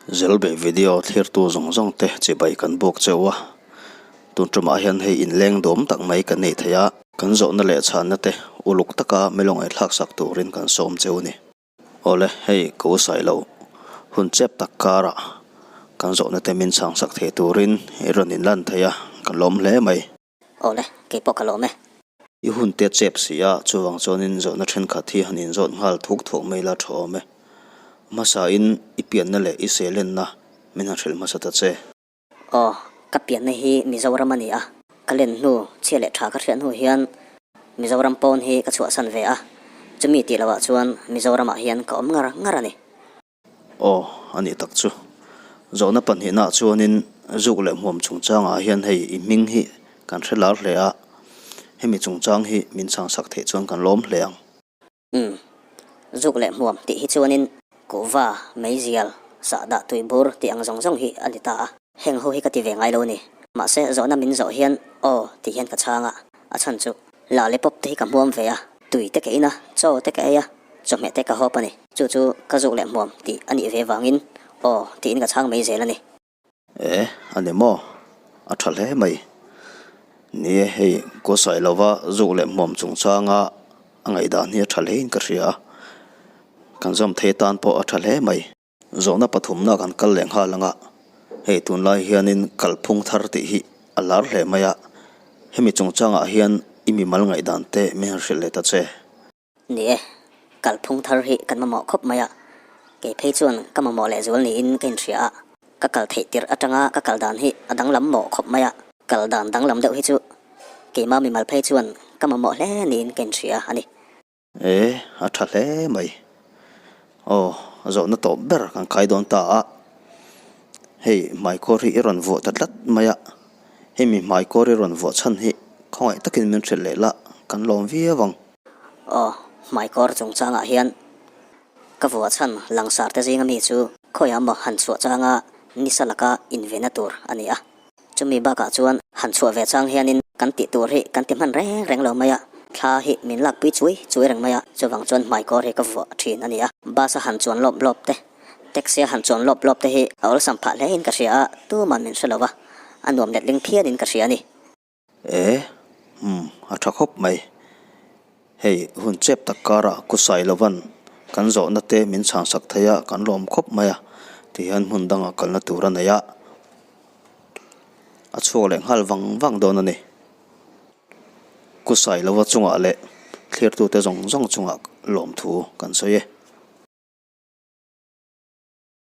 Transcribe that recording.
Zelbeh video thlirtu zawng zawng te chibai kan buk cheu a, tun tumah hian hei inleng dawm tak mai kan nei thei a, kan zawhna leh chhanna te uluk taka milawng ei thlaksak turin kan sawm cheu a ni. Awle, hei ka u Sailo, hun chep tak karah kan zawhna te min chhangsak thei turin i rawn inlan thei a, ka lawm hle mai. Awle, kei pawh ka lawm e. I hun te chep si a, chuvang chuanin zawhna thenkhat hi han inzawt nghal thuk thuk mai la tha awm e. Hmasain i pianna leh i sehlenna min han hrilh hmasa ta che. Aw, ka pianna hi Mizoram a ni a, ka len hnu chhia leh tha ka hriat hnu hian Mizoram pawn hi ka chhuahsan ve a, chumi tih lohah chuan Mizoramah hian ka awm ngar ngar a ni. Aw, a nih tak chu. Zawhna pahnihnaah chuanin zuk leh hmuam chungchangah hian hei i hming hi kan hre lar hle a, hemi chungchang hi min chhangsak theih chuan kan lawm hle ang. Umm, zuk leh hmuam tih hi chuanin kuhva, meizial, sahdah tuibur tih ang zawng zawng hi a ni ta a. Heng ho hi ka ti ve ngai lo a ni. Mahse, zawhna min zawh hian aw tih hian ka chhang a, a chhan chu lollipop te hi ka hmuam ve a, tui te ka in a, chaw te ka ei a, chawhmeh te ka hawp a ni. Chu chu ka zuk leh hmuam tih a nih ve vangin aw tiin ka chhang mai zel a ni. E, a ni maw? A tha hle mai. Ni e, hei Kawsaih lova zuk leh hmuam chungchanga a ngaihdan hi a tha hlein ka hria a, kan zawm thei tan pawh a tha hle mai. Zawhna pathumna kan kal leh nghal ang a, hei tunlai hianin kalphung thar tih hi a lar hle mai a, hemi chungchangah hian i mimal ngaihdan te min han hrilh leh ta che. Ni e, kalphung thar hi kan mamawh khawp mai a, kei phei chuan ka mamawh lehzual niin ka inhria a, ka kal theih tirh atanga ka kal dan hi a danglam mawh khawp mai a, kal dan danglam deuh hi chu keima mimal phei chuan ka mamawh hle niin ka inhria a ni. E, a tha hle mai. Aw, a zawhna tawp ber kan kai dawn ta a. Hei, hmaikawr hi i rawn vuah ta tlat mai a. Hemi hmaikawr i rawn vuah chhan hi khawngaih takin min hrilh leh la, kan lawm viau ang. Aw, hmaikawr chungchangah hian ka vuah chhan langsar te zinga mi chu khawiah maw han chhuah changa nisa laka invena tur a ni a. Chumi bakah chuan han chhuah ve chang hianin kan tih tur hi kan ti hman reng reng lo mai a, thla hi min lakpui chui chui reng mai a, chuvang chuan hmaikawr hi ka vuah thin a ni a. Bus a han chuan lawp lawp te, taxi a han chuan lawp lawp te hi a awlsam phah hlein ka hria a, tuman min hre lo va, a nuam letling phianin ka hria a ni. E, umm, a tha khawp mai. Hei hun chep tak karah Kusai lovan kan zawhna te min chhangsak thei a, kan lawm khawp mai a, tihian hmun dangah kalna tur a nei a, a chhuak leh nghal vang vang dawn a ni. Kusai lova chungah leh thlirtute zawng zawng chungah lawmthu kan sawi e.